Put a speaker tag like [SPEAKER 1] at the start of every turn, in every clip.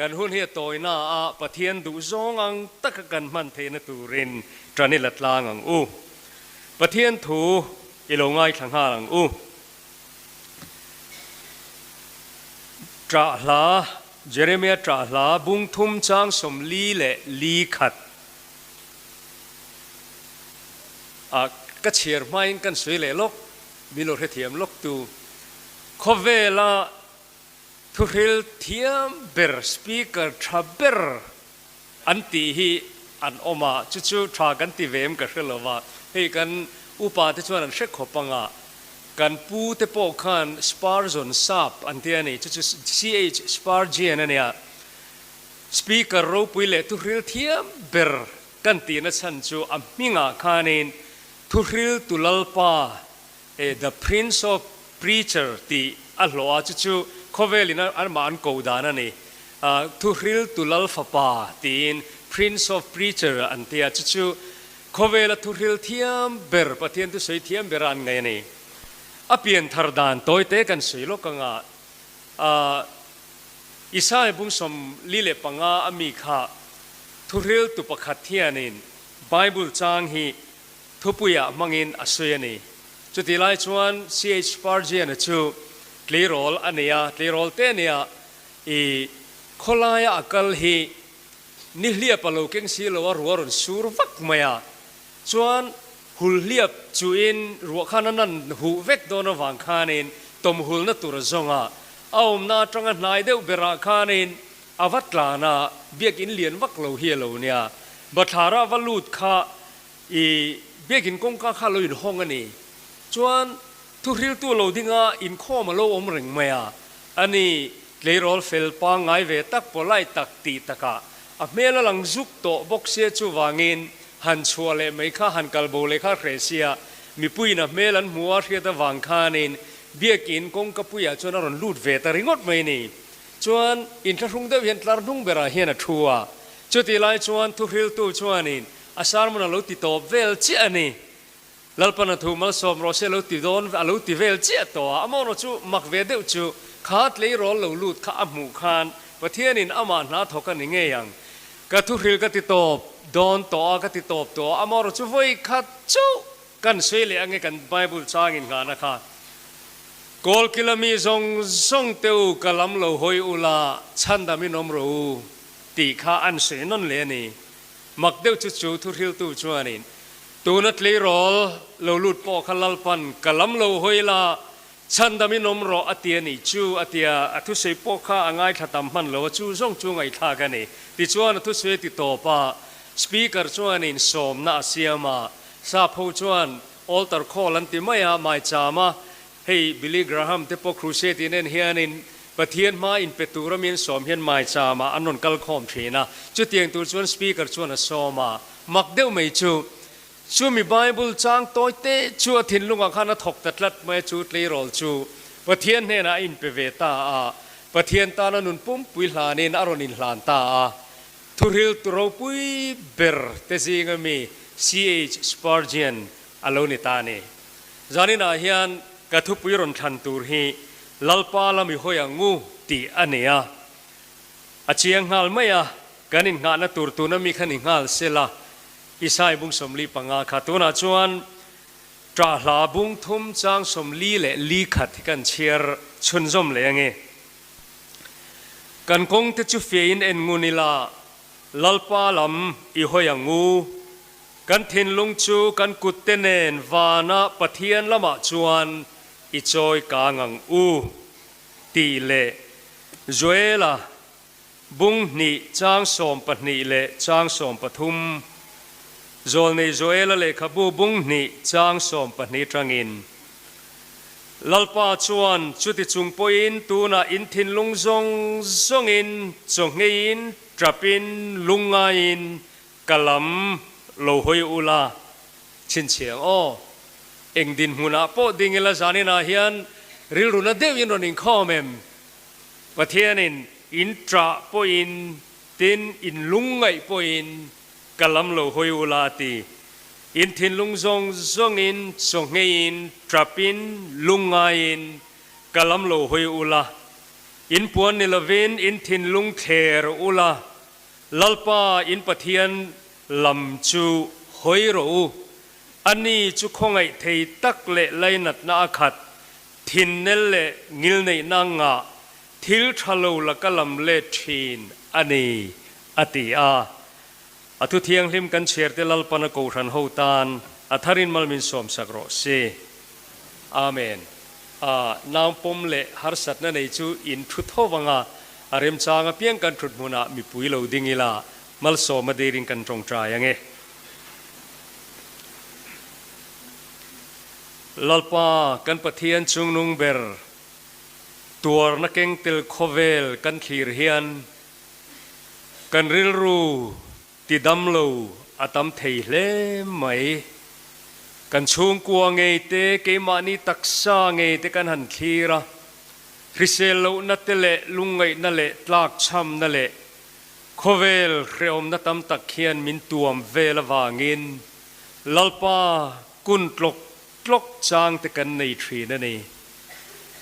[SPEAKER 1] Kan hun hi a tawina a Pathian duhzawng ang taka kan hman theihna turin ṭan i la tlang ang u. Pathian thu i lo ngaithla nghal ang u. Ṭah hla, Jeremia ṭah hla bung thum chang 44 leh khat a ka chhiar hmain kan sawi leh lawk, min lo hrethiam lawk tu. Khawvela Thuhril thiam ber, speaker tha ber an tih hi an awm a, chu chu tha kan ti ve em ka hre lo va, hei kan upa te chuan an hre khawp ang a, kan pu te pawh khan Spurgeon sap an ti a ni, chu chu CH Spurgeon a nia, speaker ropui leh thuhril thiam ber kan tihna chhan chu a hmingah khanin Thuhril tu Lalpa E The Prince of Preacher tih a hlawh a, chu chu khawvelin amah an ko dan a ni. Thuhril tu lal fapa tiin Prince of Preacher an ti a, chu chu khawvela thuhril thiam ber, Pathian thusawi thiam bera an ngaih a ni. A pian thar dan tawi te kan sawi lawk anga, Isaiah bung 45 a mi kha thuhril tu pakhat hianin Bible chang hi Thupuiah hmangin a sawi a ni. Chutih lai chuan CH Spurgeon-a chu tleirawl a nei a, tleirawl te nia i khawlaia a kal hi nihliap a lo keng si lo a, ruah a rawn sur vak mai a, chuan hulhliap chuin ruah khan a nan huh vek dawn avang khanin tawmhulna tur a zawng a, a awmna atanga hnai deuh berah khanin a va tlan a, biakin lian vak lo hi a lo nia, bathlara va lut kha I biakin kawngka kha lo inhawng a ni. Chuan thuhriltu lo dinga inkhawm a lo awm reng mai a. Ani tleirawl fel pangngai ve tak polite tak tih takah a hmel a lang zuk tawh bawk sia chuvangin han chhuah leh mai kha han kal bo leh kha hreh sia mipuiin a hmel an hmu a hriat avang khanin biakin kawngka puiah chuan a rawn lut ve ta ringawt mai ni. Chuan inthlahrung deuh hian tlar hnung berah hian a thu a. Chutih lai chuan thuhriltu chuanin A sermon a lo ti tawp vel chiah a ni. Lalpan a thu malsawm rawh se a lo ti dawn a lo ti vel chiah tawh a. Amaw erawh chu mak ve deuh chu kha tleirawl lo lut kha a hmuh khan Pathianin amah hna thawk a ni ngei ang. Ka thuhril ka ti tawp dawn tawh a, ka ti tawp tawh a. Amaw erawh chu vawi khat chauh kan sawi leh ange kan Bible changin nghahna kha. Kawlkila mi zawng zawng te u ka lam lo hawi ula chhandam in awm rawh u tih kha an sawi nawn leh a ni. Mak deuh chu chu thuhriltu chuanin, Tuna tleirawl lo lut pawh kha Lalpan ka lam lo hawi la, chhandamin awm rawh a ti a nih chu, a ti a, a thusawi pawh kha a ngaithla tam hman lo a, chu zawng chu ngaihthlak a ni. Tichuan a thusawi a ti tawp a, Speaker chuanin sawmna a siam a, sap ho chuan altar call an ti mai a, maicham a, Hei Billy Graham te pawh crusade in en hianin Pathian hma in pe tura mi an sawm hian maicham ah an rawn kal khawm thin a, chutiang tur chuan speaker chuan a sawm a, mak deuh mai chu chumi Bible chang tawi te chu a thinlungah khan a thawk ta tlat mai a, chu tleirawl chu Pathian hnenah a inpe ve ta a, Pathian tana nun pumpui hlanin a rawn inhlan ta a, thuhril tu ropui ber te zinga mi CH Spurgeon a lo ni ta a ni. Zaninah hian ka thupui rawn thlan tur hi Lalpa la mi hawi ang u tih a ni a. A chiang nghal mai a, kan innghahna tur tuna mi kha ni nghal se la, Isai bung 45 kha tunah chuan Ṭah hla bung thum chang 44 hi kan chhiar chhunzawm leh ange. Kan kawng te chu fiahin en ngun ila, Lalpa lam i hawi ang u. Kan thinlung chu kan kutte nen vana Pathian lamah chuan i chawi kang ang u, tih leh Joela bung hnih chang 12 leh chang 13, Zawlnei Joela lehkhabu bung hnih chang 12 tangin, Lalpa chuan chuti chung pawhin tunah in thinlung zawng zawngin chawngheiin tapin lungngaiin Ka lam lo hawi ula chhinchhiang aw. Eng dinhmunah pawh ding ila zaninah hian rilruna deuhin rawn inkhawm em? Pathianin in ṭah pawhin tin in lungngaih pawhin ka lam lo hawi ula a ti. In thinlung zawng zawngin chawngheiin ṭapin lungngaiin ka lam lo hawi ula. In puan ni lovin in thinlung thler ula, Lalpa in Pathian lam chu hawi rawh u. Ani chu khawngaih thei tak leh lainatna a khat, thinnel leh ngilneihna ngah thil tha lo laka lam let thin a ni, a ti a. A thu thianghlim kan chhiarte Lalpan a kohhran ho tan a tharin mal min sawmsak rawh se. Amen. A naupawm leh harsatna nei chu in thu tho vanga a remchang apiang kan thut hmunah mipui lo ding ila malsawma dirin kan tawngtai ange. Lalpa kan Pathian chungnung ber tuarna keng tel khawvel kan thlir hian Kan rilru ti dam lo a tam thei hle mai. Kan chhungkua ngei te, keimahni taksa ngei te kan han thlir a, hrisel lohna te leh lungngaihna leh tlakchhamna leh khawvel hrehawmna tam tak hian min tuam vel avangin Lalpa kun tlawk tlawk chang te kan nei thin a ni.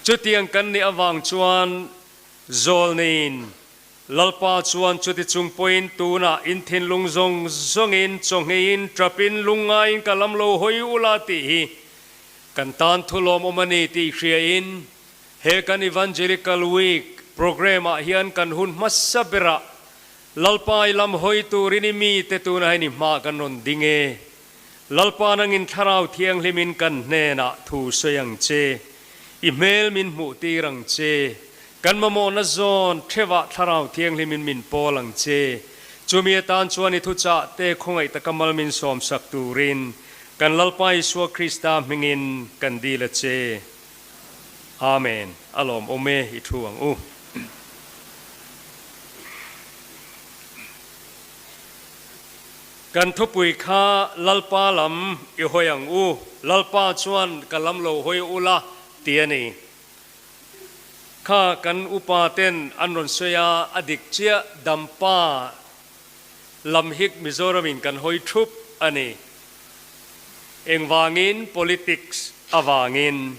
[SPEAKER 1] Chutiang kan nih avang chuan Zawlneiin, Lalpa chuan chuti chung pawhin tunah in thinlung zawng zawngin chawngheiin ṭapin lungngaiin ka lam lo hawi ula tih hi kan tan thu lawmawm a ni tih hriain he kan Evangelical Week programme ah hian kan hun hmasa berah Lalpa i lam hawi turin i mite tunah hian i hma kan rawn ding e. Lalpa nangin Thlarau Thianghlimin kan hnenah thu sawi ang che, i hmel min hmuh tir ang che, kan mamawhna zawn theuhah Thlarau Thianghlimin min pawl ang che, chumi atan chuan i thuchah te khawngaih taka mal min sawmsak turin kan Lalpa Isua Krista hmingin kan dil a che. Amen. A lawmawm e, i thu ang u. Kan thupui kha Lalpa lam i hawi ang u, Lalpa chuan ka lam lo hawi ula ti a ni. Kha kan upa ten an rawn sawi a, a dik chiah Dampa lam hik Mizoram in kan hawi thup a ni. Engvangin politics avangin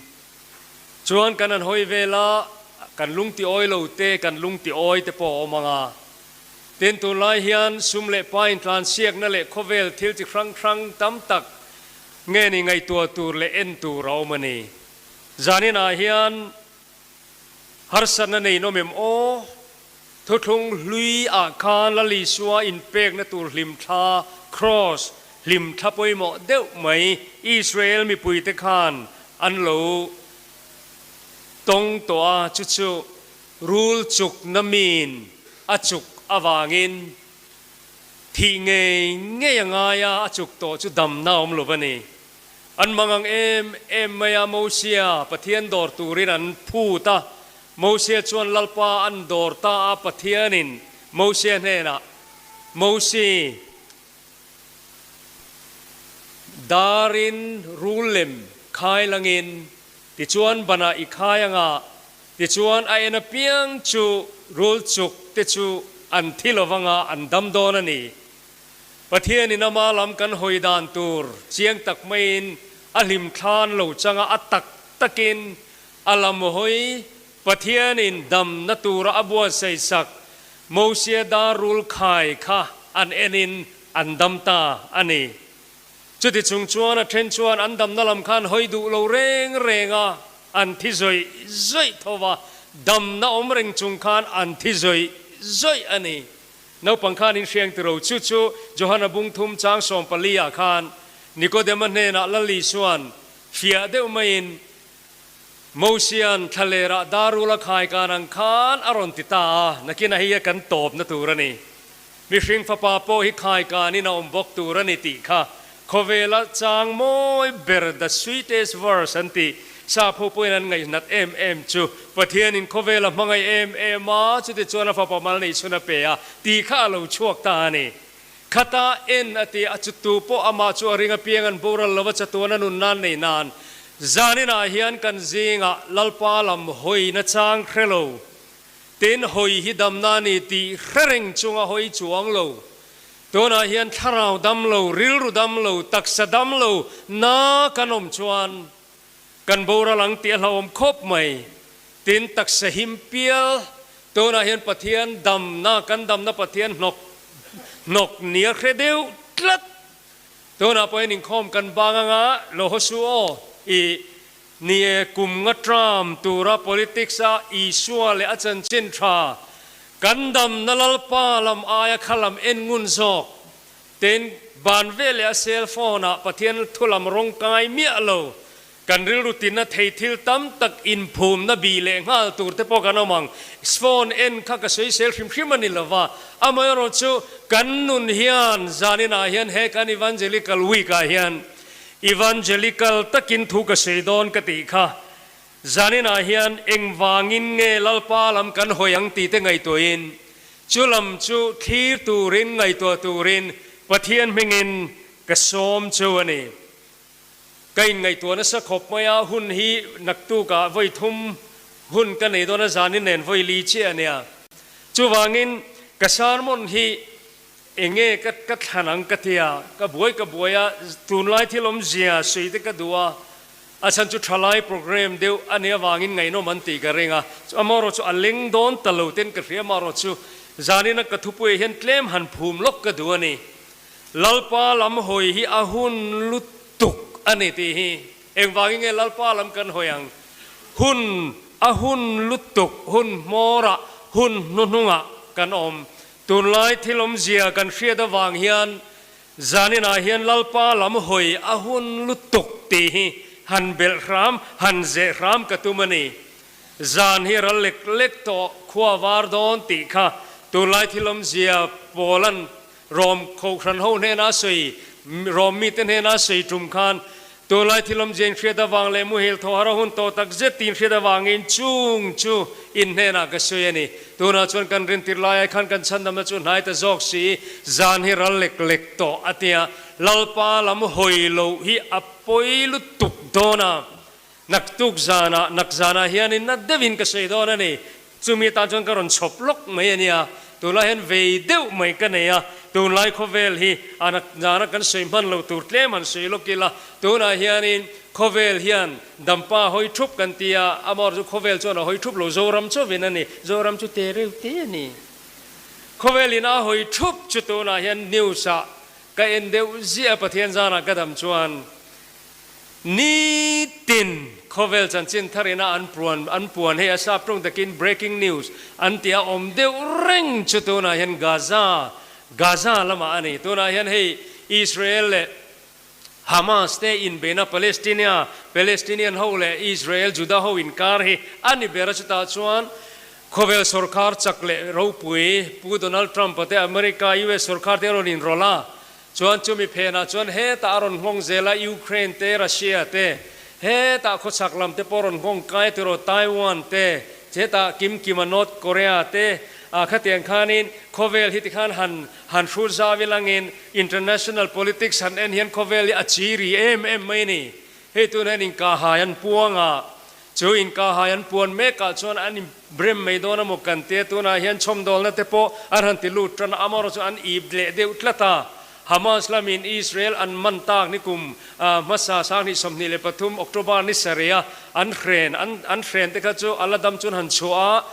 [SPEAKER 1] chuan kan han hawi vel a, kan lungti awi lo te, kan lungti awi te pawh a awm ang a. Tin, tunlai hian sum leh pa intlansiakna leh khawvel thil chi hrang hrang tam tak nge ni ngaihtuah tur leh en tur a awm a ni. Zaninah hian harsatna nei nawm em aw? Thuthlung hlui ah khan Lal Isua inpekna tur hlimthla, cross, hlimthla pawimawh deuh mai Israel mipuite khan an lo tawng tawh a, chu chu Rul chukna min a chuk avangin thih ngei ngei a ngai a, a chuk tawh chu damna awm lo va ni. An mangang em em mai a, Mosia Pathian dawr turin an phut a, Mosia chuan Lalpa an dawr ta a, Pathianin Mosia hnenah, Mosi, darin rul lem khai langin, tichuan banah i khai anga, Tichuan a en apiang chu rul chuk te chu an thi lo vanga an dam dawn a ni. Pathianin ama lam kan hawi dan tur chiang tak maiin a hlim thlan lo changa a tak takin a lam hawi Pathianin damna tura a buatsaih sak Mosia dar rul khai kha an enin an dam ta a ni. Chuti chung chuan a then chuan an damna lam khan hawi duh lo reng reng a, an thi zawih zawih tho va, damna awm reng chung khan an thi zawih zawih a ni. Naupang khan in hriang tiro chu chu Johana bung thum chang 14 ah khan Nikodema hnenah Lal Isuan fiah deuh maiin Mosian thlalerah darul a khai kan ang khan a rawn ti ta a, nakinah hei a kan tawpna tur a ni. Mihring fapa pawh hi khaikanin a awm bawk tur a ni tih kha khawvela chang mawi ber the sweetest verse an tih sap ho pawhin an ngaihnat em em chu Pathianin khawvela hmangaih em em a, chutichuan a fapa mal neih chhun a pe a tih kha a lo chhuak ta a ni. Khata en a ti a, chutu pawh amah chu a ring apiang an boral lova chatuan a nun nan nei nan zaninah hian kan zingah Lalpa lam hawina chang hre lo Tin, hawi hi damna a ni tih hre reng chunga hawi chuang lo. Tunah hian thlarau dam lo, rilru dam lo, taksa dam lo na kan awm chuan kan boral ang tih a hlauhawm khawp mai. Tin, taksa him pial. Tunah hian Pathian damna, kan damna Pathian hnawk hnawk nia hre deuh tlat. Tunah pawh hian inkhawm kan bang anga lo haw su aw. I ni e, kum nga tram tura politics a Isua leh a chanchin tha kan damna Lalpa lam aia kha lam en ngun zawk. Tin, ban veleh a cell phone ah Pathian thu lam rawng kai miah lo. Kan rilru tinna thei thil tam tak inphumna bih leh nghal tur te pawh kan awm ang. Phone en kha ka sawisel hrim hrim a ni lo va, amaherawh chu kan nun hian zaninah hian he kan Evangelical Week ah hian Evangelical takin thu ka sawi dawn ka tih kha zaninah hian engvangin nge Lalpa lam kan hawi ang tih te ngaihtuahin chu lam chu thlir turin ngaihtuah turin Pathian hmingin ka sawm chu a ni. Ka inngaihtuah nasa khawp mai a, hun hi naktukah vawi thum hun ka nei dawn a, zanin nen vawi li chiah a nia. Chuvangin ka sermon hi enge ka ka thlan ang ka tia, ka buai ka buai a, tunlai thil awmzia sawi te ka duh a, a chhan chu thalai program deuh a nih avangin ngaihnawm an tih ka ring a, amaherawh chu a leng dawn ta lo ten ka hria, amaherawh chu zanina ka thupuiah hian tlem han phum lawk ka duh a ni. Lalpa lam hawi hi a hun lutuk a ni tih hi engvangin nge Lalpa lam kan hawi ang? Hun a hun lutuk, hun hmawrah, hun hnuhnungah kan awm. Tunlai thil awmzia kan hriat avang hian zaninah hian Lalpa lam hawi a hun lutuk tih hi han belh hram, han zeh hram ka tum a ni. Zan hi ral lek lek tawh khua var dawn tih kha tunlai thil awmzia pawlan Rom Kohhran ho hnena sawi, Rom mite hnena sawi tum khan tunlai thil awmzia inhriat avang leh muhil thawhar a hun tawh tak zet tih inhriat avangin chung chu in hnenah ka sawi a ni. Tunah chuan kan rintir lai ai khan kan chhandamna chu hnai ta zawk si, zan hi ral lek lek tawh a tia, Lalpa lam hawi loh hi a pawi lutuk dawn a. Naktuk zanah, nak zanah hianin na deuhin ka sawi dawn a ni. Chumi atan chuan ka rawn chhawp lawk mai a nia. Tunlai hian vei deuh mai ka nei a, tunlai khawvel hi a nak zana kan sawi hman lo tur tlem han sawi lawk ila. Tunah hianin khawvel hian dampa hawi thup kan ti a, amaherawhchu khawvel chuan a hawi thup lo, Zoram chauhin a ni. Zoram chu te reuh te a ni. Khawvelin a hawi thup chu tunah hian news ah ka en deuh ziah a, Pathian zanah ka dam chuan Nitin khawvel chanchin thar ina an puan an puan hei a sap tawng takin breaking news an tih a awm deuh reng chu tunah hian Gaza Gaza lamah a ni. Tunah hian hei Israel leh Hamas te inbeihna Palestinia Palestinian ho leh Israel Juda ho inkar hi a ni ber a chutah chuan khawvel sorkar chak leh ropui Pu Donald Trump-a te America US sorkar te a rawn inrawlh a Chuan chumi phenah chuan hetah a rawn nghawng zel a, Ukraine te, Russia te, hetah khawchhak lam te pawh a rawn nghawng kai tiraw, Taiwan te, hetah kim kima North Korea te, ah khatiang khanin khawvel hi tikhan han han hrut zau ilangin international politics han en hian khawvel hi a chi ri em em mai a ni. Hei tunah hian inkahhai an puang a, chu inkahhai an puan mekah chuan an inbrem mai dawn a maw kan tia, tunah hian chhawmdawlna te pawh an han ti lut tan a, amaherawhchu chu an ip leh deuh tlat a. Hamas lamin Israel an man tak ni kum hmasa 2023 October ni sarih a an hren an an hren te kha chu a la dam chuan han chhuah a,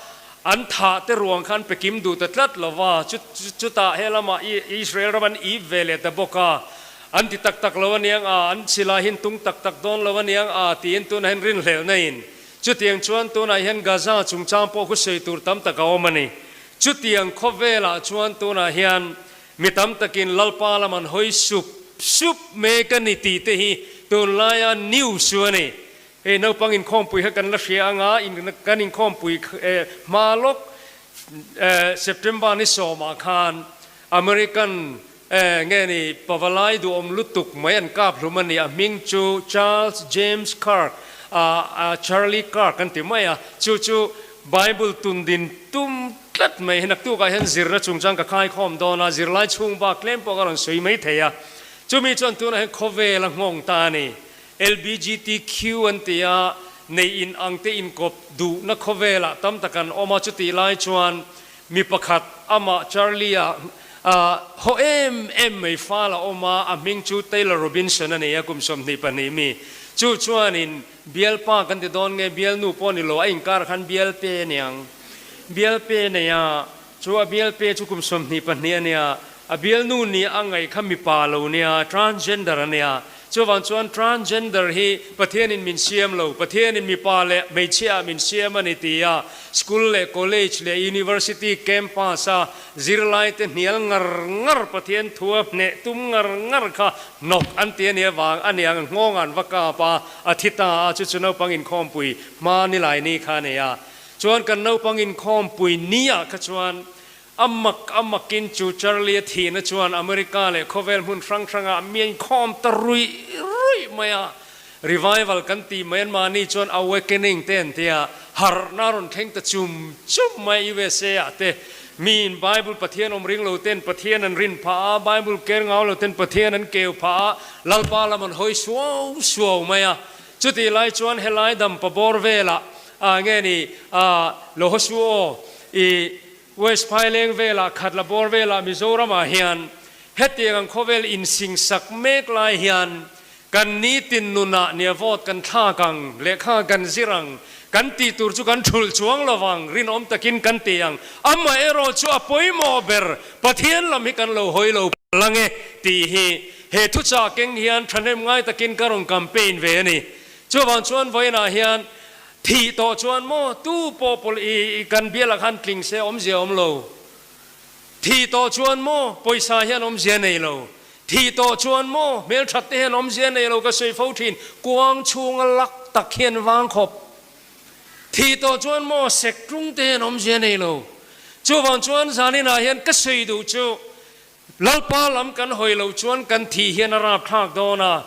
[SPEAKER 1] an thah te ruang kha an pe kim duh ta tlat lo va, chu chutah he lamah Israel ram an ip ve leh ta bawk a. An ti tak tak lo aniang a, an chilai hi an tung tak tak dawn lo aniang a tiin tunah hian rinhlelhna in chutiang chuan tunah hian Gaza chungchang pawh khu sawi tur tam tak a awm a ni. Chutiang khawvelah chuan tunah hian mi tam takin Lalpa lam an hawi sup sup mek a ni tih te hi tunlaia news chu a ni. Hei naupang inkhawmpui kha kan la hria anga kan inkhawmpui hma lawk September ni sawmah khan American nge ni pavalai duhawm lutuk mai an kap hlum a ni. A hming chu Charles James Kirk, Charlie Kirk an ti mai a. Chu chu Bible tun din tum tlat mai hi naktukah hian zirna chungchang ka khaikhawm dawn a, zirlai chhung bak tlem pawh ka rawn sawi mai thei a. Chumi chuan tunah hian khawvel a nghawng ta a ni. LBGTQ an ti a, nei in ang te inkawp duhna khawvelah tam tak an awm a, chutih lai chuan Mi pakhat amah Charlie-a haw em em mai fal a awm a, a hming chu Taylor Robinson a ni a, kum 22 mi. Chu chuanin bialpa kan ti dawn nge, bialnu pawh ni lo, a inkar khan bial pe a niang. Bialpe nei a, chu a bialpe chu kum 22 a nia, a bialnu ni a ngaih kha mipa lo nia, transgender a nia. Chuvang chuan transgender hi Pathianin min siam lo, Pathianin mipa leh hmeichhia ah min siam a ni ti a, school leh college leh university campus a zirlai te hnial ngar ngar Pathian thu a hneh tum ngar ngar kha hnawk an ti a nih avang a niang nghawng an va kap a, a thi ta a, chu chu naupang inkhawmpui hma nilai ni kha a nei a. Chuan kan naupang inkhawmpui ni ah kha chuan A mak a makin chu Charlie a thihna chuan America leh khawvel hmun hrang hrangah mi a inkhawm ta ruih ruih mai a. Revival kan tih mai anmahni chuan awakening te an ti a, harhna a rawn thleng ta chum chum mai a USA ah te. Miin Bible Pathian awm ring lo ten Pathian an rin phah a, Bible ker ngau lo ten Pathian an keu phah a, Lalpa lam an hawi suau suau mai a. Chutih lai chuan helai dampa bawr velah ah nge ni ah Lohosu aw i West Phaileng velah Khatla bawr velah Mizoramah hian hetiang ang khawvel insingsak mek lai hian kan nitin nunah nia vote kan thlak ang, lehkha kan zir ang, kan tih tur chu kan thulh chuang lo vang, rinawm takin kan ti ang. Amaherawh chu a pawimawh ber Pathian lam hi kan lo hawi lo lang e tih hi he thuchah keng hian thahnem ngai takin ka rawn campaign ve a ni. Chuvang chuan vawiinah hian Thih tawh chuan maw tu pawh pawlh i kan bialah khan tling se awmzia awm lo. Thih tawh chuan maw pawisa hian awmzia nei lo. Thih tawh chuan maw hmelthat te hian awmzia nei lo ka sawi fo thin kuang chhunga lak tak hian vang khawp. Thih tawh chuan maw sek tlung te hian awmzia nei lo. Chuvang chuan zaninah hian ka sawi duh chu Lalpa lam kan hawi loh chuan kan thih hian a rapthlak dawn a,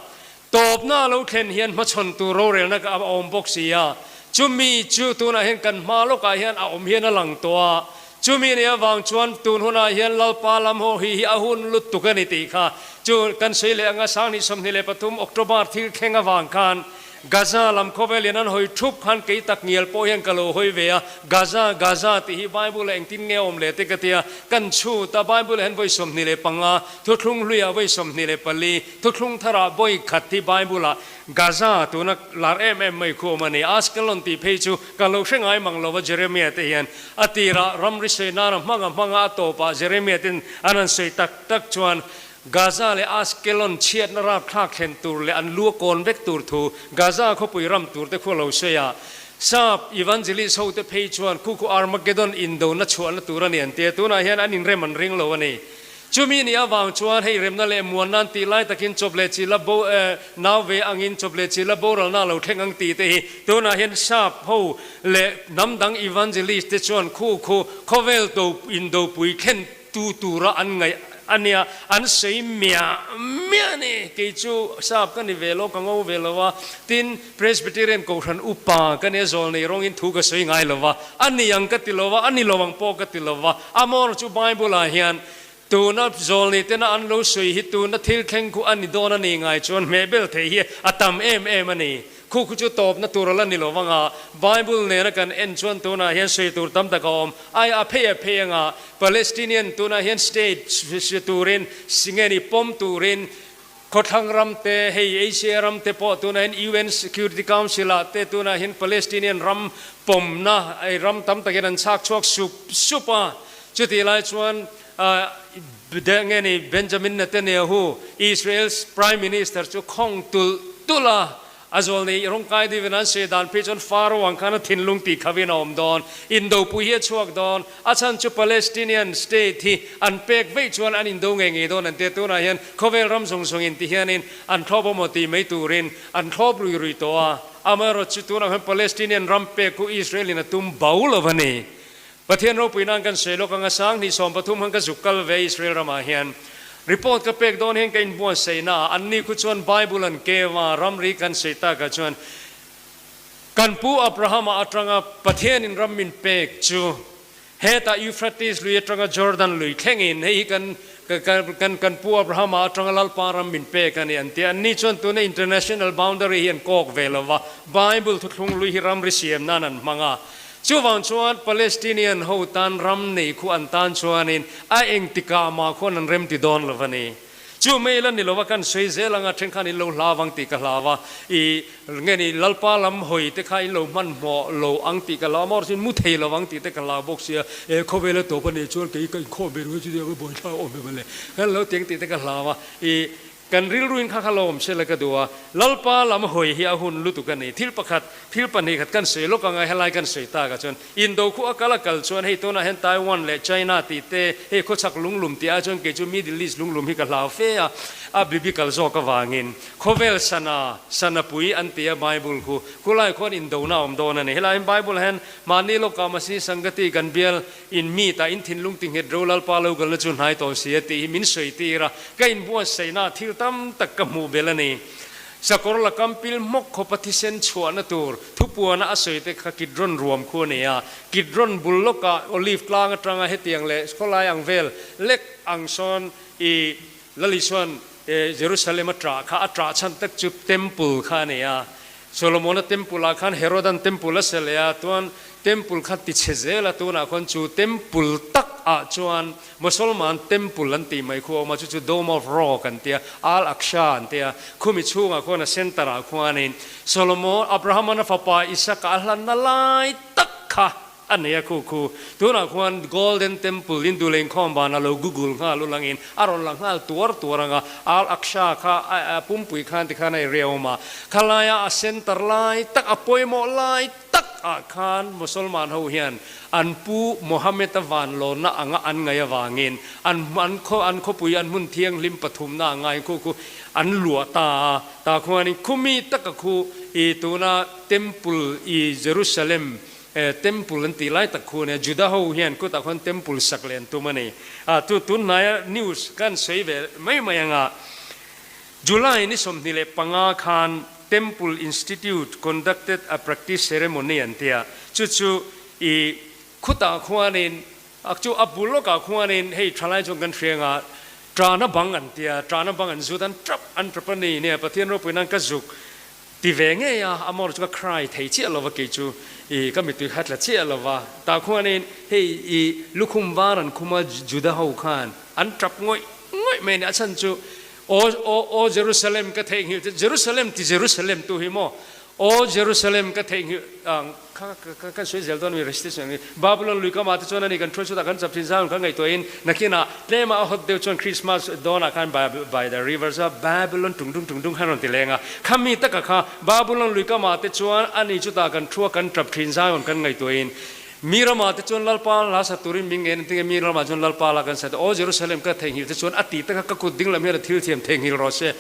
[SPEAKER 1] tawpna a lo thlen hian hmachhawn tur rorelna a awm bawk si a, chumi chu tunah hian kan hma lawkah hian a awm hian a lang tawh a, chumi nih avang chuan tun hunah hian Lalpa lam haw hi hi a hun lutuk a ni tih kha chu kan sawi leh anga 2023 October thil thleng avang khan Gaza lam khawvel in an hawi thup khan kei tak ngial pawh hian ka lo hawi ve a, Gaza, Gaza tih hi Bible ah engtin nge a awm le te ka ti a, kan chhut a, Bible ah hian vawi 25, thuthlung hlui ah vawi 24, thuthlung thar ah vawi khat hi Bible ah Gaza tuna lar em em mai khu awm a ni. Askelon tih phei chu ka lo hre ngai mang lo va Jeremiah te hian a tirah ramri sawi nana hmanga hmanga a tawpah Jeremiah ten an han sawi tak tak chuan Gaza leh Ashkelon chhiatna rapthlak thlen tur leh an lu a kawn vek tur thu Gaza khawpui ram tur te khu a lo sawi a. Sap evangelist ho te phei chuan khu khu Armageddon indona chhuahna tur a ni an ti a, tunah hian an inrem an ring lo a ni. Chumi nih avang chuan hei remna leh muan nan tih lai takin chawp leh chila bo nau ve angin chawp leh chila boralna a lo thleng ang tih te hi tunah hian sap ho leh hnam dang evangelist te chuan khu khu khawvel to indopui thlen Tu tura an ngaih a nia, an sawi miah miah a ni. Kei chu sap ka ni ve lo, ka ngo ve lo a, tin Presbyterian Kohhran upa ka nia zawl nei rawngin thu ka sawi ngai lo va, a ni ang ka ti lo va, a ni lo ang pawh ka ti lo va. Amawr chu Bible ah hian tuna zawl nei tena an lo sawi hi tuna thil thleng khu a ni dawn a ni ngai chuan hmehbel theih hi a tam em em a ni. Khu khu chu tawpna tur a la ni lo vang a, Bible nena kan en chuan tunah hian sawi tur tam tak a awm. Ai a phei a phei anga Palestinian tunah hian state si turin si nge ni pawm turin khawthlang ram te hei Asia ram te pawh tunah hian UN Security Council ah te tunah hian Palestinian ram pawmna ei ram tam takin an chhak chhuak sup sup a. Chutih lai chuan nge ni Benjamin Netanyahu Israel's Prime Minister chu khawng tulh tulh a, A zawl nei rawngkai deuhin an sawi dan phei chuan Pharaoh ang khan a thinlung tih khavin a awm dawn. Indopui hi a chhuak dawn. A chhan chu Palestinian state hi an pek veih chuan an indo ngei ngei dawn an tia. Tunah hian khawvel ram zawng zawng in ti hianin an thlawp awm aw tih mai turin an thlawp rui rui tawh a. Amaherawhchu chu tunah hian Palestinian ram pek khu Israel in a tum bo lo a ni. Pathian ropui nan kan sawi lawk ang a, 2013 khan ka zuk kal ve Israel ramah hian. Report ka pek dawn hian ka inbuatsaih na ah anni khu chuan Bible an keu a, ramri kan sawi tak ah chuan kan pu Abrahama atanga Pathianin ram min pek chu hetah Euphrates lui atanga Jordan lui thlengin hei hi kan kan kan pu Abrahama atanga Lalpa ram min pek a ni an ti a. Anni chuan tuna international boundary hi an kawk ve lo va, Bible thuthlung lui hi ramri siam nan an hmang a. Chuvang chuan Palestinian ho tan ram nei khu an tan chuanin a engtikah mah khuan an remti dawn lo a ni. Chu mai la ni lova kan sawi zel anga then khan in lo hlau ang tih ka hlau a, i nge ni Lalpa lam hawi te kha in lo hmanhmawh lo ang tih ka hlau a, amaherawhchu in mu thei lo ang tih te ka hlau bawk sia, e khawvel a tawp a nih chuan kei ka inkhawm ve ringawt chu nia ka buaithlak awm em ale kan lo ti ang tih te ka hlau a, i Kan rilruin kha kha lo awm se la ka duh a, Lalpa lam hawi hi a hun lutuk a ni. Thil pakhat, thil pahnih khat kan sawi lawk anga helai kan sawi tak ah chuan Indo khu a kal a kal chuan hei tunah hian Taiwan leh China tih te, hei khawchhak lunglum tih ah chuan kei chu Middle East lunglum hi ka hlau fe a, a biblical zawk avangin khawvel sana, sana pui an ti a Bible khu, khulai khuan Indona a awm dawn a ni. Helaiin Bible ah hian mahni lawkah Masi Sangati kan bial In mi ta in thinlung ti nghet ro Lalpa lo kalna chu hnai tawh si a tih hi min sawi tir a, ka inbuatsaihna thil tam tak ka hmuh belh a ni. Sakawr la kam pil hmawk khawpa thisen chhuahna tur thupuana a sawi te kha Kidron ruam khu a ni a, Kidron bul lawkah Olive tlang atanga hetiang leh khawlai ang vel lek ang sawn i Lalisuan Jerusalem a ṭah kha a ṭah chhan tak chu Temple kha a ni a, Solomona Temple ah khan Herodan Temple a sel leh a, chuan Temple kha ti chhe zel a, tunah khuan chu Temple tak ah chuan Mosolman Temple an tih mai khu a awm a, chu chu Dome of Rock an tia, Al Aqsa an tia, khumi chhungah khuan a center ah khuanin Solomon, Abraham-an a fapa Isaka a hlanna lai tak kha A nei a khu khu. Tunah khuan Golden Temple in duh leh inkhawm ban a lo google nghal u langin a rawn la nghal tuar tuar ang a, Al Aqsa kha a pumpui khan tikhan a area awm a, khalaia a center lai tak a pawimawh lai tak ah khan Mosolman ho hian an pu Mohammed-a vanlawnna anga an ngaih avangin an an khaw an khawpui an hmun thianghlim pathumna a ngai khu khu an luah ta a, tah khuanin khumi taka khu i tuna Temple i Jerusalem Temple an tih lai tak khu ania, Juda ho hian kutah khuan temple sak leh an tum a ni. A tu tunhnaia news kan sawi ve mai mai anga July ni 25 khan Temple Institute conducted a practice ceremony an tia, chu chu i khutah khuanin a chu a bul lawkah khuanin hei thalai chuan kan hria anga tana bang an tia, tana bang an zut an tap an tap a ni nia Pathian ropui nan ka zuk Ti ve ngei a, a mawr chu ka cry thei chiah lova kei chu i ka mittui kha tla chiah lova. Tah khuanin hei i lukhum var an khum a Juda ho khan an tap ngawih ngawih mai a ni. A chhan chu Aw aw aw Jerusalem ka theihnghilh che Jerusalem ti Jerusalem tu hi maw Aw Jerusalem ka theihnghilh ang kha ka kan sawi zel dawn mi recitation hi Babylon lui kamah te chuan ani kan thu chutah kan chap thin zan kan ngaihtuahin nakinah tlema a hot deuh chuan Christmas dawnah khan by the rivers of Babylon tung dung tung dung khan rawn ti leng a khami taka kha Babylon lui kamah te chuan ani chutah kan thua kan tap thin Zion kan ngaihtuahin mi ramah te chuan Lalpa hla sa turin min ngen tinge mi ramah chuan Lalpa la kan sa te aw Jerusalem ka theihnghilh te chuan a ti taka ka kut ding lam hian a thil thiam theihnghilh rawh se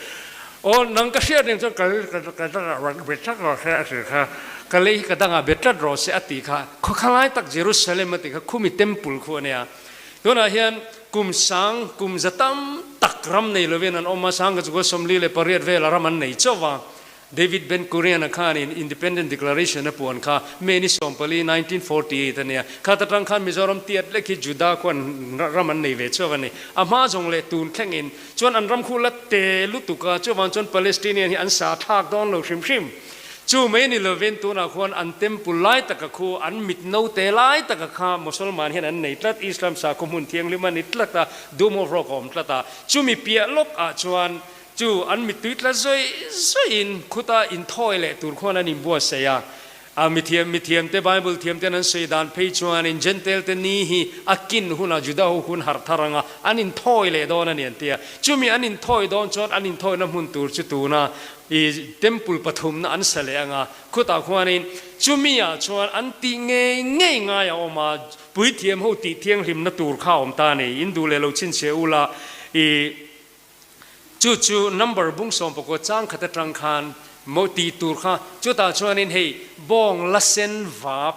[SPEAKER 1] Aw, nang ka hriat reng chuan ka ka dangah bet tlat rawh se a ti kha, ka lei hi ka dangah bet tlat rawh se a ti kha, khawkha lai tak Jerusalem a ti kha khumi temple khu a nia. Tunah hian kum sang, kum za tam tak ram nei lovin an awm a, sang ka chu 48 vela ram an nei chauh va. David Ben Gurion-a khanin Independent Declaration a puan kha May ni 14, 1948 a nia. Khat atang khan Mizoram tiat lek hi Juda khuan ram an nei ve chauh a ni. A hma zawng leh tun thlengin Chuan an ram khu la te lutuk a, chuvang chuan Palestinian hi an sa thlak dawn lo hrim hrim. Chu mai ni lovin tunah khuan an temple lai taka khu, an mit note lai taka kha Mosolman hian an nei tlat, Islam sakhaw hmun thianghlim a ni tlat a, Dome of Rock a awm tlat a. Chumi piah lawk ah chuan chu an mittui tla zawih zawihin khuta inthawi leh tur khuan an inbuatsaih a. A mithiam mithiamte Bible thiamten an sawi dan phei chuanin Jentail-te ni hi a kin hunah Juda ho hun harh thar anga an inthawi leh dawn a ni an ti a. Chumi an inthawi dawn chuan an inthawina hmun tur chu tuna i Temple pathumna an sa leh anga khutah khuanin chumi ah chuan an tih ngei ngei ngai a awm a, puithiam ho tih thianghlimna tur kha a awm ta a ni. In duh leh lo chhinchhiah ula i Chu chu number bung 19 chang khat atang khan maw tih tur kha chutah chuanin hei bawng la sen vap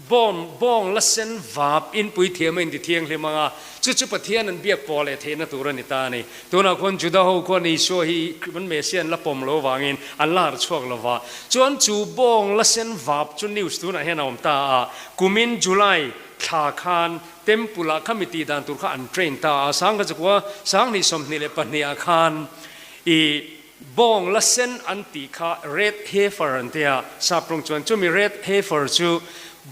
[SPEAKER 1] bawng bawng la sen vap in puithiam a inti thianghlim ang a, chu chu Pathian an biak pawh leh theihna tur a ni ta a ni. Tunah khuan Juda ho khuan Isua hi an Messiah an la pawm lo avangin an la harh chhuak lo va, chuan chu bawng la sen vap chu news tunah hian a awm ta a, kumin July thla khan Temple ah khami tih dan tur kha an train ta a, 1900 22 ah khan i bawng la sen an tih kha red heifer an ti a, sap rawng chuan chumi red heifer chu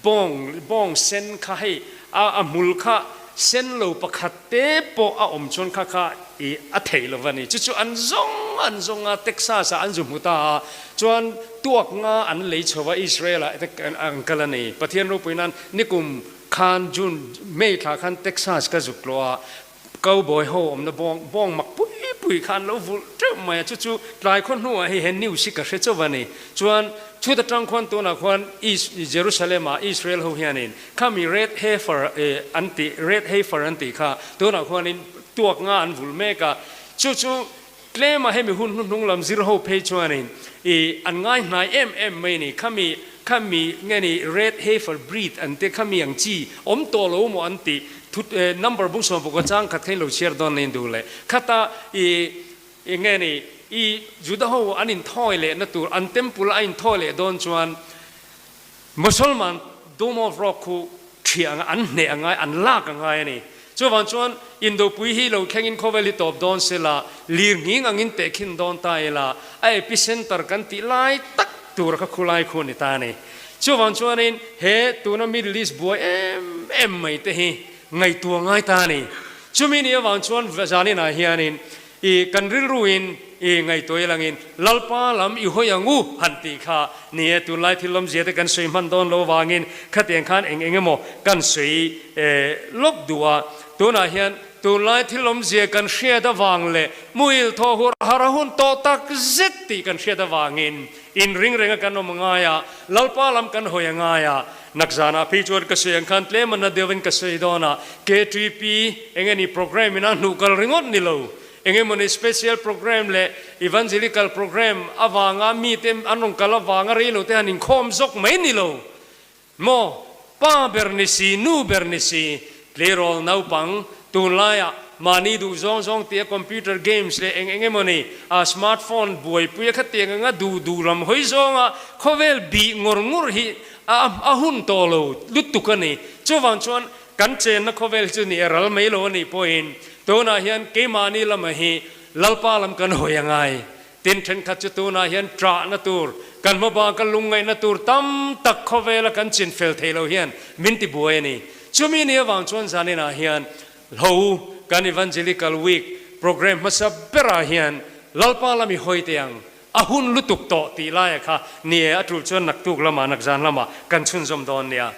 [SPEAKER 1] bawng bawng sen kha hei a a hmul kha sen lo pakhat te pawh a awm chuan kha kha i a theih lo va ni. Chu chu an zawng an zawng a, Texas ah an zu hmu ta a, chuan tuak nga an lei chho va Israel ah te an kal a ni. Pathian ropui nan nikum khan June, May thla khan Texas ka zuk tlawh a, Cowboy ho awmna bawng bawng mak pui pui kha an lo vulh teuh mai a, chu chu tlai khaw hnuah hei he news hi ka hre chauh a ni. Chuan chhut atang khuan tunah khuan Is Jerusalem ah Israel ho hianin khami red heifer eh an tih red heifer an tih kha tunah khuanin tuak nga an vulh mek a, chu chu tlema hemi hun hnuhnung lam zir ho phei chuanin ih an ngai hnai em em mai a ni. Khami khami nge ni red heifer breed an tih khami ang chi awm tawh lo maw an tih Thu number bung 16 chang khat kha in lo chhiar dawn niin duh leh khata i eng nge ni i Juda ho an inthawi leh na tur an temple a inthawi leh dawn chuan Musalman Dome of Rock khu thiah anga an hneh angai an lak angai a ni. Chuvang chuan Indopui hi lo thleng in khawvel hi tawp dawn se la lir nghing angin tehkhin dawn ta ila a epicenter kan tih lai tak tur kha khulai khu a ni ta a ni. Chuvang chuanin he tuna Middle East buai em em mai te hi ngaihtuah ngai ta a ni. Chumi ni avang chuan zaninah hianin i kan rilruin i ngaihtuah ilangin Lalpa lam i hawi ang u han tih kha ni e. Tunlai thil lawmzia te kan sawi hman dawn lo avangin khatiang khan eng eng emaw kan sawi lawk duh a. Tunah hian tunlai thil lawmzia kan hriat avang leh muhil thaw hur har a hun tawh tak zet tih kan hriat avangin Inring renga kan awm a ngai a, Lalpa lam kan hawi a ngai a. Nakzanah phei chuan ka sawi ang khan tlem a na deuhin ka sawi dawn a, KTP eng nge ni program in a hnuh kal ringawt ni lo, eng emaw ni special program leh evangelical program avanga mite an rawn kal avanga reilo te han inkhawm zawk mai ni lo. Maw, pa ber ni si, nu ber ni si, tleirawl naupang, tunlaiah mahni duh zawng zawng tia computer games leh eng eng emaw ni, a smart phone buaipui a khatiang anga duh duh lam hawi zawnga khawvel bih ngawr ngur hi a a hun tawh lo lutuk a ni. Chuvang chuan kan chenna khawvel hi chu ni e ral mai lo a nih pawhin tunah hian keimahni lama hi Lalpa lam kan hawi a ngai. Tin, thenkhat chu tunah hian ṭahna tur, kan hmabang ka lungngaihna tur tam tak khawvela kan chinfel thei lo hian min ti buai a ni. Chumi ni avang chuan zaninah hian Hlo kan Evangelical Week programme hmasa berah hian Lalpa lam i hawi teh ang, a hun lutuk tawh tih laia kha ni e, a tul chuan naktuk lamah, nakzan lamah kan chhunzawm dawn nia.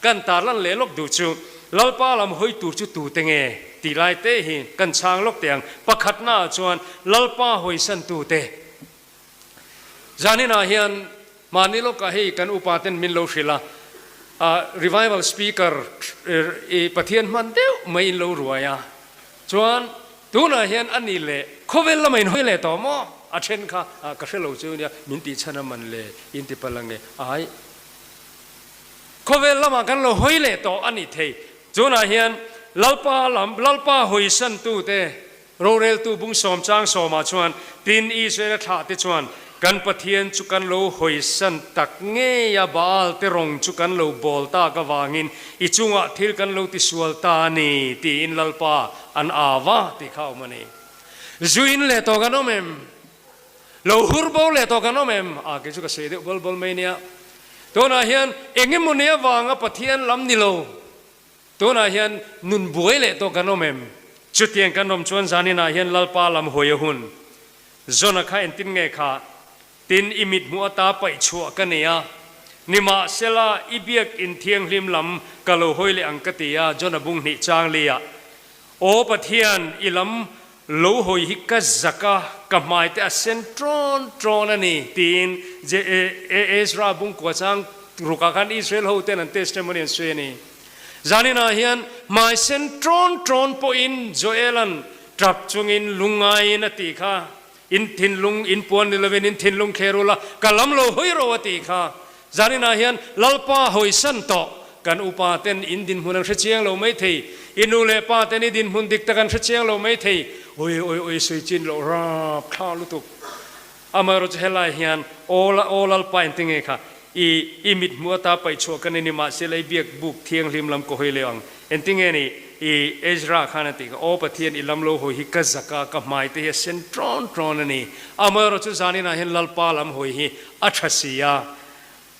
[SPEAKER 1] Kan tarlan leh lawk duh chu Lalpa lam hawi tur chu tute nge tih lai te hi kan chhang lawk teh ang. Pakhatnaah chuan Lalpa hawisan tute. Zaninah hian mahni lawkah hei kan upa ten min lo hrilh a, revival speaker i Pathian hman deuh mai in lo ruai a, chuan tunah hian a ni leh khawvel lama in hawi leh tawh maw? A then kha ka hre lo chu nia min tih chhan a man le in ti palh ange ai. Khawvel lamah kan lo hawi leh tawh a ni thei. Tunah hian Lalpa lam, Lalpa hawisantute, roreltu bung sawm chang sawmah chuan, tin Israela thlahte chuan, Kan Pathian chu kan lo hawisan tak ngei a, Baal te rawng chu kan lo bawl tak avangin i chungah thil kan lo tisual ta a ni, tiin Lalpa an au a tih kha a awm a ni. Zuin leh tawh kan awm em? Lo hur bo leh tawh kan awm em? A, kei chu ka sawi deuh bawl bawl mai nia. Tunah hian eng emaw ni avanga Pathian lam ni lo. Tunah hian nun buai leh tawh kan awm em? Chutiang kan awm chuan zaninah hian Lalpa lam hawi a hun. Zona kha entin nge kha? Tin, i mithmuh ata paih chhuah ka nei a. Nimahsela, i biak in thianghlim lam ka lo hawi leh ang ka ti a, Jona bung hnih chang liah. Aw Pathian, i lam lo hawi hi ka zak a, ka hmai te a sen ṭawn ṭawn a ni, tiin Ezra bungkua chang rukah khan Israel hoten an testimony an sawi a ni. Zaninah hian hmai sen ṭawn ṭawn pawhin Joel-a'n ṭap chungin lungngaiin a tih kha, In thinlung in puan ni lovin in thinlung thler ula, ka lam lo hawi ro a tih kha. Zaninah hian Lalpa hawisan tawh kan upa ten in dinhmun an hre chiang lo mai thei, i nu leh pa ten i dinhmun dik tak an hre chiang lo mai thei, oi oi oi sawi chin loh rap thla lutuk. Amaherawhchu chu helai hian aw aw Lalpa in tinge kha i i mithmuh ata paih chhuah ka ni ni mahse lei biak buk thianghlim lam ka hawi leh ang. Entinge ni i Ezra khan a tih kha, Aw Pathian, i lam lo hawi hi ka zak a, ka hmai te hi a sen ṭawn ṭawn a ni. Amaherawhchu chu zaninah hian Lalpa lam hawi hi a ṭha si a,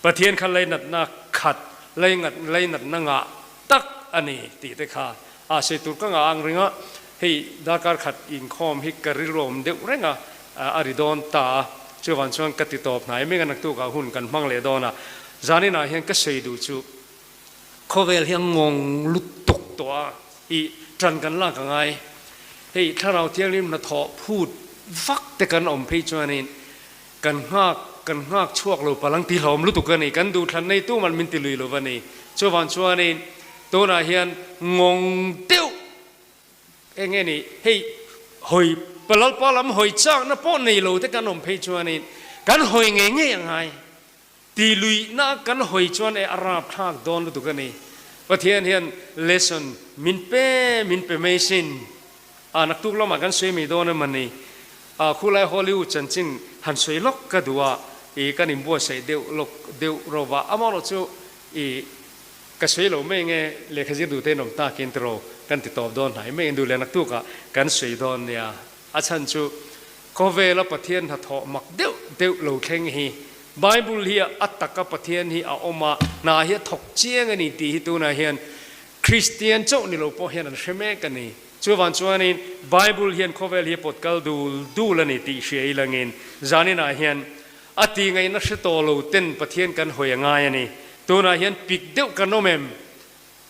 [SPEAKER 1] Pathian kha leinatna khat, leinat, leinatna ngah tak a ni tih te kha. A sawi tur ka ngah ang ring a, hei darkar khat inkhawm hi ka rilruam deuh reng a, a ri dawn ta a, chuvang chuan ka ti tawp hnai mek a, naktukah hun kan hmang leh dawn a, zaninah hian ka sawi duh chu khawvel hi a ngawng lutuk tawh a, i tan kan lak a ngai, hei thlarau thianghlim hnathawh phut vak te kan awm phei chuanin Kan nghak, kan nghak chhuak lo palang ti hlawm lutuk a ni. Kan duhthlan nei tu man min ti lui lo va ni. Chuvan chuanin tunah hian ngawng deuh eng nge ni hei hawi Lalpa lam hawi chakna pawh nei lo te kan awm phei chuanin kan hawi ngei ngei a ngai. Ti luihna kan hawi chuan e a rapthlak dawn lutuk a ni. Pathian hian lesson min pe min pe mai sin. A naktuk lamah kan sawi mai dawn em a ni. A khulai Hollywood chanchin han sawi lawk ka duh a, i kan inbuatsaih deuh lawk deuh ro va. Amaherawh chu i ka sawi lo mai nge lehkha zir duh te in awm takin tiraw kan ti tawp dawn hnai mai. Induh leh naktukah kan sawi dawn nia. A chhan chu khawvela Pathian hnathawh mak deuh deuh lo thleng hi Bible hi a taka Pathian hi a awm a, hna hi a thawk chiang a ni tih hi tunah hian Kristian chauh ni lo pawh hian an hre mek a ni. Chuvang chuanin Bible hian khawvel hi a pawt kal dul dul a ni tih hria ilangin zaninah hian a tih ngaihna hre tawh lo ten Pathian kan hawi a ngai a ni. Tunah hian pik deuh kan awm em?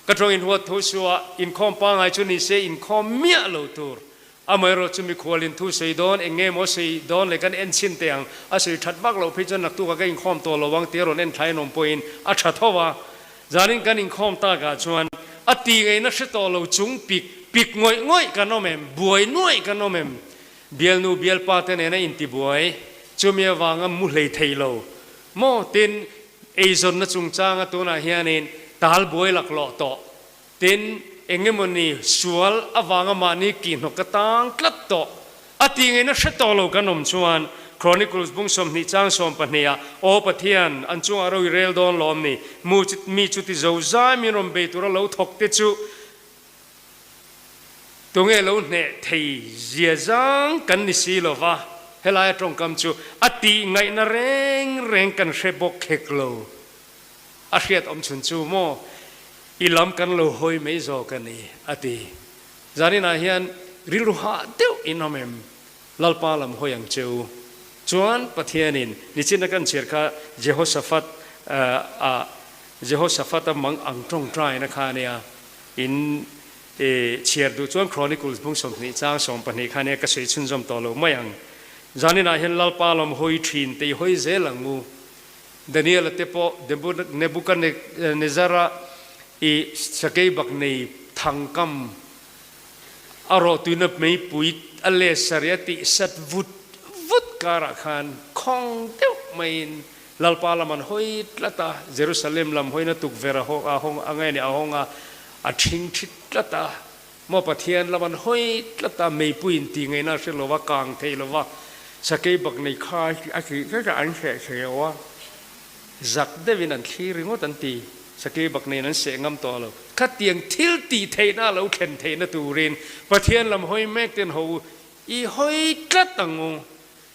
[SPEAKER 1] Ka tawng inhuat tho suah inkhawm pangai chu ni se inkhawm miah lo tur. Amaherawh chu mikhualin thu sawi dawn, eng nge maw sawi dawn leh kan en chhin teh ang, a sawi that vak loh phei chuan naktuk ah ka inkhawm tawh lo ang tia rawn en thlai an awm pawhin a tha tho a. Zanin kan inkhawm tak ah chuan a ti ngaihna hre tawh lo chung pik pik ngawih ngawih kan awm em, buai nuaih kan awm em? Bialnu bialpa te nena intibuai chumi avanga mu hlei thei lo maw? Tin, eizawnna chungchanga tunah hianin tal buai laklawh tawh. Tin, engemawni sual avanga mahni kihhnawk ka tang tlat tawh a tih ngaihna hre tawh lo kan awm chuan Chronicles bung 20 chang 12 ah, Aw Pathian, an chungah ro i rel dawn lawm ni, mu mi chuti zo zai min rawn bei tura lo thawk te chu tunge lo hneh thei zia zang kan ni si lo va, helaia tawngkam chu a tih ngaihna reng reng kan hre bawk khek lo. A hriat awm chhun chu maw i lam kan lo hawi mai zawk a ni, a ti. Zaninah hian rilru hah deuh in awm em? Lalpa lam hawi ang che u. Chuan Pathianin nichina kan chhiar kha Jehoshaphat a Jehoshaphat a mang ang tawngtaina kha a nia. In chhiar duh chuan Chronicles bung 20 chang 12 kha nia ka sawi chhunzawm tawh lo mai ang. Zaninah hian Lalpa lam hawi thin te i hawi zel ang u. Daniel-a te pawh Nebuchadnezzar-a i sakei bak nei thangkam a rawhtuina meipui a let sarih a tih sat vut vut karah khan khawng deuh maiin Lalpa lam an hawi tlat a, Jerusalem lam hawina tukverh a hawng a ngai a ni, a hawng a, a ṭhing ṭhit tlat a, Maw Pathian lam an hawi tlat a, meipuiin tih ngaihna a hre lo va, kang thei lo va, sakei bak nei kha a tih tlat a, an hreh thei lo a, zak deuhin an thlir ringawt an ti, sakei bak neiin an seh ngam tawh lo. Khatiang thil tih theihna a lo thlen theihna turin Pathian lam hawi mek ten ho u, i hawi tlat ang u.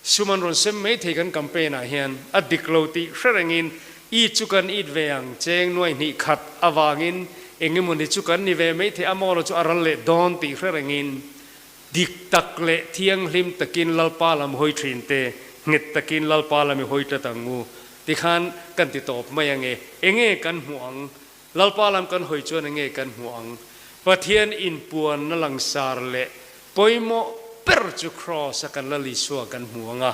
[SPEAKER 1] Sum an rawn sem mai thei kan campaign ah hian a dik lo tih hre rengin i chu kan it ve ang cheng nuai hnih khat avangin engemawni chu kan ni ve mai thei a maw lo chu a ral leh dawn tih hre rengin dik tak leh thianghlim takin Lalpa lam hawi thin te nghet takin Lalpa lam i hawi tlat ang u tikhan kan ti tawp mai ange enge kan hmuh ang Lalpa lam kan hawi chuan enge kan hmuh ang? Pathian inpuanna langsar leh pawimawh ber chu Kraws a kan Lal Isua kan hmu ang a.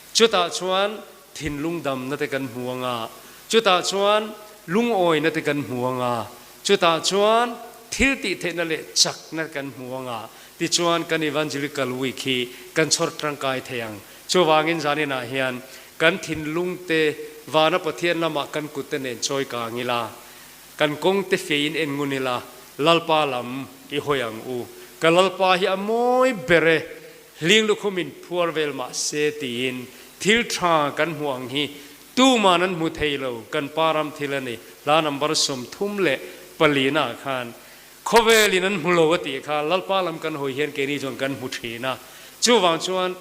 [SPEAKER 1] Chutah chuan thinlung damna te kan hmu ang a, chutah chuan lungawina te kan hmu ang a, chutah chuan thil tih theihna leh chakna kan hmu ang a, tichuan kan Evangelical Week hi kan chhawr tangkai thei ang. Chuvangin zaninah hian Kan thinlung te vana Pathian lamah kan kut te nen chawi kang ila, kan kawng te feiin en ngun ila, Lalpa lam i hawi ang u. Ka Lalpa hi a mawi ber e, hling lukhum in phuar vel mah se tiin thil tha kan hmuh ang hi tuman an hmu thei lo, kan pa ram thil a ni. Hla number 34 ah khan khawvel in an hmu lo a tih kha Lalpa lam kan hawi hian keini chuan kan hmu thin a, chuvang chuan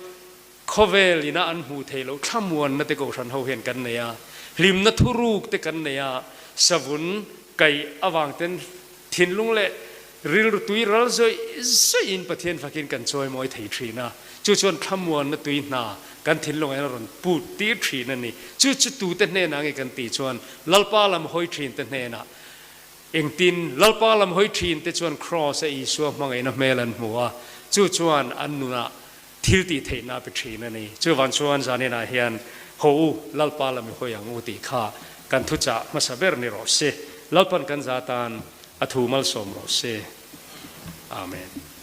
[SPEAKER 1] Khawvel ina an hmuh theih loh thlamuanna te kohhran ho hian kan nei a, hlimna thuruk te kan nei a, savun kaih avang ten thinlung leh Rilru tui ral zawih zawihin Pathian fakin kan chawimawi thei thin a, chu chuan thlamuanna tui hna kan thinlungah hian a rawn put tir thin a ni. Chu chu tute hnenah nge kan tih chuan Lalpa lam hawi thinte hnenah engtin Lalpa lam hawi thinte chuan Kraws a Isua hmangaihna hmel an hmu a, chu chuan an nunah thil tih theihna a pe thin a ni. Chuvang chuan zaninah hian haw u, Lalpa lam i hawi ang u tih kha kan thuchah hmasa ber ni rawh se. Lalpan kan za tan a thu malsawm rawh se. Amen.